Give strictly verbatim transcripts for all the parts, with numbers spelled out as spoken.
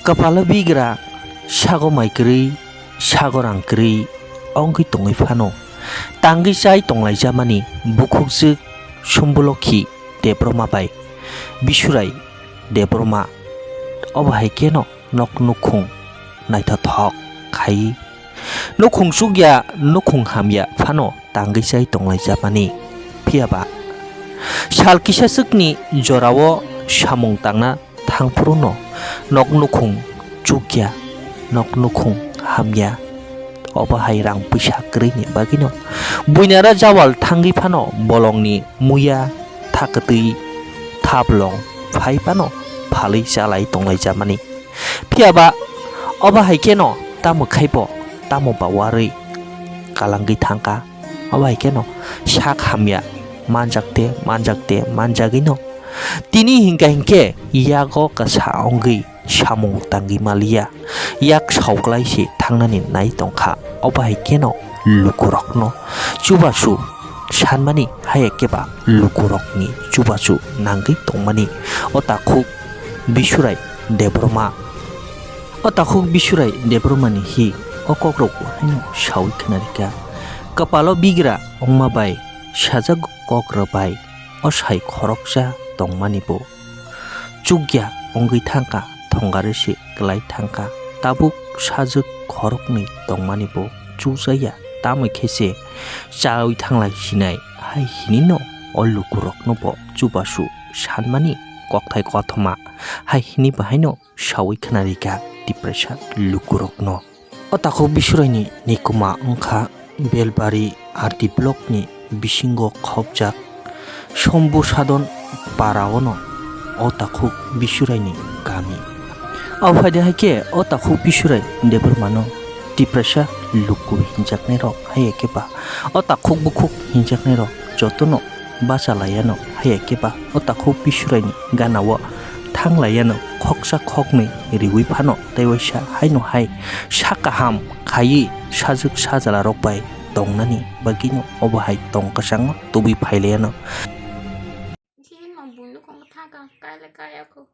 Kwpalo bigra, sago mai kwrwi, sago rang kwrwi wngwi tongwi phano tangwi chai tonglaijamani bukhukjwk Sumbulokhi Debbarma bai Bisurai Debbarma. Obo hai kheno nok nukhung naithothok khai nukhung chukya, nukhung hamya phano tangwi chai tonglaijamani. Phiyaba sal kisaswkni jorao samung tangna thangphuru no nok nukhung chukya, nok nukhung hamya. Obo hai rang puisa kwrwini bagwino buinara jawal thangwi phano bolongni muya, thakwtwi, thaplong phai phano phalwi chalai tonglaijamani. Phiyaba obo hai kheno tamo khaibo, tamo ba warwi kalangwi thangkha. Obo hai kheno sak hamya manjak te, manjak te, manjagwino tini hinkha hinkhe yago kwsa wngwi samung tangwi maliya, yak sauklai se thangnani nai tongkha. Obo hai kheno lukurokno chubachu sanmani, haya khe ba lukurokni chubachu nangwi tongmani. O takhuk Bisurai Debbarma. O takhuk Bisurai Debbarmani hi o kokrok bo haino saui khna rikha. Kwpalo bigra wngma bai sajak kok rwbai o sai khoroksa tongmani bo chukya wngwi thangkha, thongari se kwlai thangkha. Tabuk sajwk khoroknwi tongmani bo chujaya, tamwi khe se chaui thanglai sinai hai hinino o lukurokno bo chubachu sanmani kokthai kothoma hai hini bahaino saui khna rikha Tiprasa lukurokno. O takhuk Bisuraini nikuma wngkha Belbari R D blockni bisingo khopjak Sombu Sadon paraono o takhuk Bisuraini kami. Abo phaidi hai khe o takhuk Bisurai Debbarmano Tiprasa luku hinjaknairok, hai khe ba o takhuk bukhuk hinjaknairok jotono bacha laiano, haya khe ba o takhuk Bisuraini ganao thang laiano khoksa khoknwi riui phano tei waisa haino hai sak kaham khaiwi sajwk sajalarok bai tongnani bagwino obo hai tong kwchangno tubui phai laiano. Khe no buino kong thangkha, kaila kaya kho.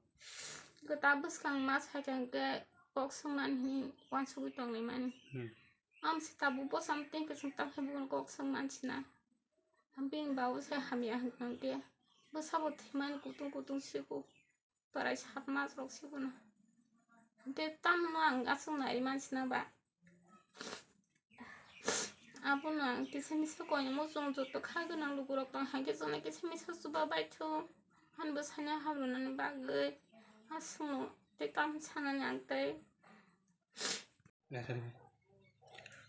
Kwtal bwskang ma sai khe kok swngnani hwnwi uansugui tonglaimani. Hmm. Am se tabuk bwsam tei kwchwng ta khe buino kok swng mansina. Bini babu se hamya hwnkhe bwsabo thwimani kutung kutung siko. Torai sat mas rok sikono. Tei tamno ang aswk nai mansina ba. Abono ang kisa misa koinwi muchung joto kha gwnang lukurok tong hai khe chwngno kisa misa chuba baithu. Ani bwsano hamrwnani bagwi aswkno tei tam sanani ang tei.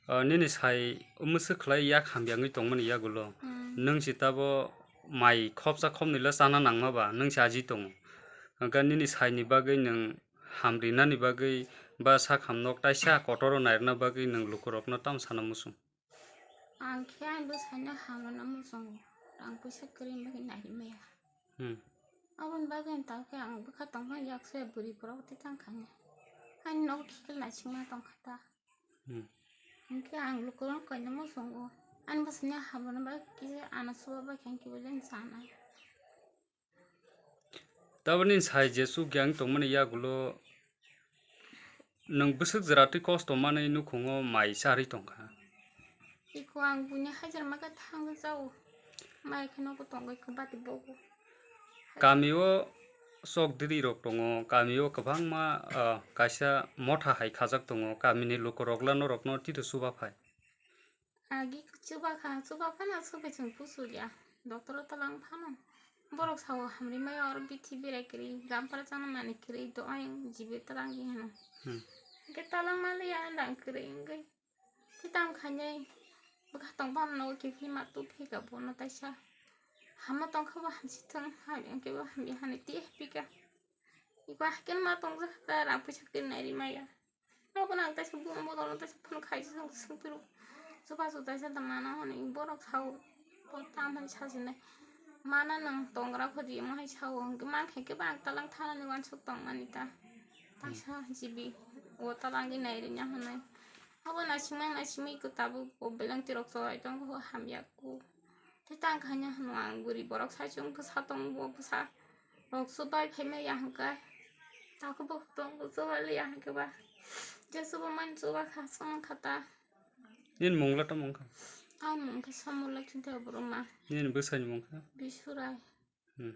Ah, nini sai mwswk khlai yak hamya wngwi tongmani yagulo. Hmm. Nwng se tabo mai khopsa khopnwilo chana nangma ba, nwng se aji tongo. Hwnkhe nini saini bagwi nwng hamrinani bagwi ba sak ham nok taisa kotoro nairwna bagwi nwng lukurokno tamo sana muchung? Ang khe ani bwsaino hamrwna muchungo, rang puisa kwrwi bagwi naiwi maya. Hmm. Aboni bagwi ang tamo khe ang bwkha tongphano yak soya bwrwi borok tei tang khainai. Ani nogo khikhil naisingma tongkha ta. Hmm. Hinkhe ang lukurokno koina muchungo. Ani bwsaino hamrwna bagwi kisa ano chuba bai khe ang kibai le chanai. Taboni sai je chukya wng tongmani yagulo nwng bwswk jwra twi kosto manwi nukhungo mai charwi tongkha. Iko ang buini hajar ma khe thangwi chao. Mai khe nogo tongwi khe bati bogo. Kamio chok diri rok tongo, kamio kwbangma, ah, kaisa motha hai khajak tongo, kamini lukurokla norokno tito chuba phai. Agi chuba kha, chuba phano aswk bai chwng pusu ya. Doctor o talang phano. Borok sao hamri maya oro bithi berai kwrwi, gampar chana mani kwrwi, do ayang jibe talang di hino. Hmm. Hwnkhe talang maliya rang kwrwi wngwi. Tei tamo khainai bwkha tong phano nogo kiphilma tubphika bono taisa. Hama tongkha bo hamsi thung, hamya hwnkhe bo hamya hwnwi tei hapika. Iko hakhe ma tongjak ta rang puisa kwrwi nairwi maya. Abono ang taisa bumo bodolno taisa phone khaijak swng, swngphuru. Chubachu taisa da mana hwnwi borok sao, bo tamhani sajinai. Mana nwng tongra khodi omo hai sao, hwnkhe mankha khe ba ang talang thanani uansuk tongmani ta. Taisa jibi o talangwi nairwina hwnwi. Abo naisingma naisingma iko tabuk o beleng tirok chorai tongo, hamya kuk. Tei tang khaina hwnwi ang bwrwi borok saichung bwsa tongo, bo bwsa rok chubai phaimaya hwnkhe. Takhuk bo tongo chuba liya hwnkhe ba. Je chuba man chuba kha, chwng kha ta. Nini mungla tamo wngkha? Ani mung khe Samula Chudai Borma. Nini bwsani mung kha? Bisurai. Hmm.